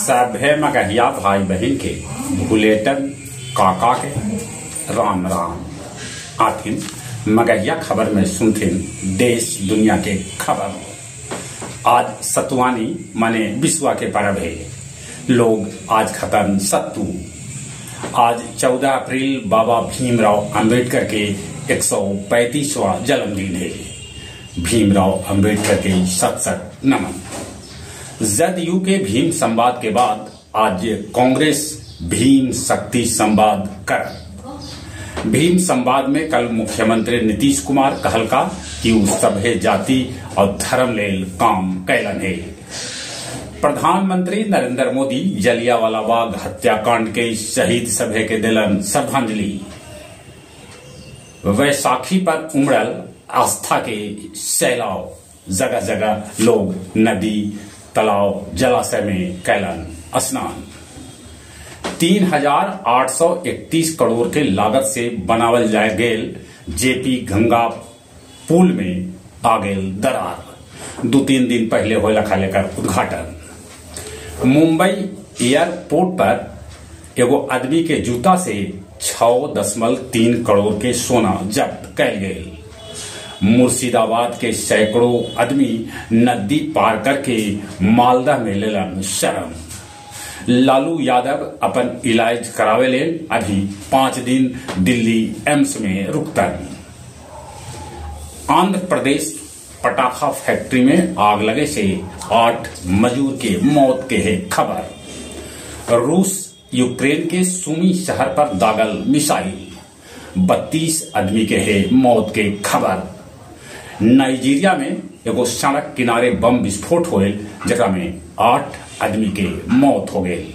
सभे मगहिया भाई बहन के भुलेटन काका के राम राम। आथिन मगहिया खबर में सुनथिन देश दुनिया के खबर। आज सतुआनी माने बिस्वा के पर्व है। लोग आज खतन सत्तू। आज 14 अप्रैल बाबा भीमराव अंबेडकर के 135वां जन्मदिन है। भीमराव अंबेडकर के शत शत नमन। जदयू के भीम संवाद के बाद आज कांग्रेस भीम शक्ति संवाद कर। भीम संवाद में कल मुख्यमंत्री नीतीश कुमार कहलका कि उ सभे जाति और धर्म लेल काम कैलन है। प्रधानमंत्री नरेंद्र मोदी जलियांवाला बाग हत्याकांड के शहीद सभे के दिलन श्रद्धांजलि। वैसाखी पर उमड़ल आस्था के सैलाब। जगह जगह लोग नदी तालाब जलाशय में कैलन स्नान। 3,831 करोड़ के लागत से बनावल जाए गेल जेपी गंगा पुल में आ गेल दरार। 2-3 दिन पहले होला खा लेकर उद्घाटन। मुंबई एयरपोर्ट पर एगो आदमी के जूता से 6.3 करोड़ के सोना जब्त कैल गेल। मुर्शिदाबाद के सैकड़ों आदमी नदी पार करके मालदा में लेलन शरण। लालू यादव अपन इलाज करावे लेल अभी 5 दिन दिल्ली एम्स में रुकतन। आंध्र प्रदेश पटाखा फैक्ट्री में आग लगे से 8 मजदूर के मौत के है खबर। रूस यूक्रेन के सुमी शहर पर दागल मिसाइल। 32 आदमी के है मौत के खबर। नाइजीरिया में एगो सड़क किनारे बम विस्फोट होल जकरा में 8 आदमी के मौत हो गई।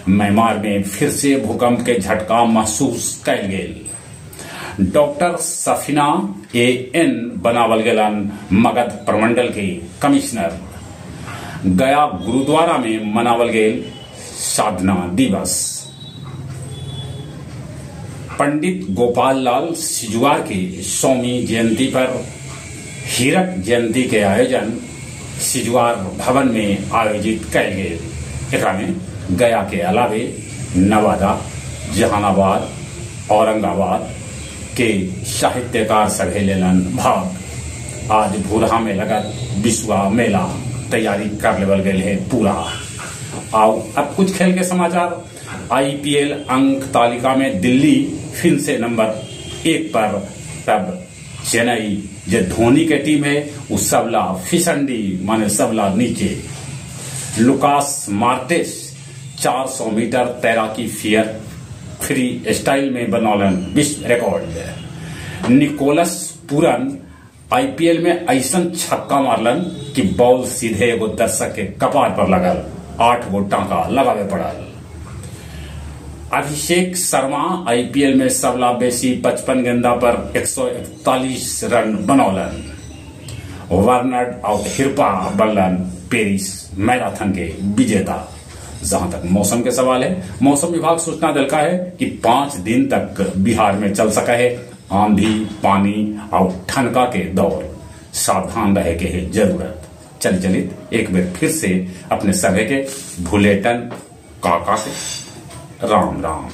म्यांमार में फिर से भूकंप के झटका महसूस कैल गेल। Doctor Safina A. बनावल गेलन मगध प्रमंडल के कमिश्नर। गया गुरुद्वारा में मनावल गेल साधना दिवस। पंडित गोपाल लाल सिजुआर के 100वीं जयंती पर हीरक जयंती के आयोजन सिजुआर भवन में आयोजित कैल गेल। एकरा में गया के अलावे नवादा, जहानाबाद, औरंगाबाद के साहित्यकार सभे लेलन भाग। आज भूरहा में लगत बिस्वा मेला, तैयारी कर लेवल गेल है पूरा। आओ अब कुछ खेल के समाचार। आईपीएल अंक तालिका में दिल्ली फिर से नंबर 1 पर, तब चेन्नई जो धोनी के टीम है वो सबला फिसंडी माने सबला नीचे। लुकास मार्टेस 400 मीटर तैराकी फेयर फ्री स्टाइल में बनौलन विश्व रिकॉर्ड। निकोलस पूरन आईपीएल में ऐसा छक्का मारलन कि बॉल सीधे एगो दर्शक के कपार पर लगल, 8 गो टांका लगावे पड़ल। अभिषेक शर्मा आईपीएल में सबला बेसी 55 गेंदा पर 141 रन बनौलन। वर्नर और हिरपा बनलन पेरिस मैराथन के विजेता। जहां तक मौसम के सवाल है, मौसम विभाग सूचना दिलका है कि 5 दिन तक बिहार में चल सका है आंधी, पानी और ठनका के दौर। सावधान रहे के है जरूरत। चल चलित एक बार फिर से अपने सभे के भुलेटन काका के राम राम।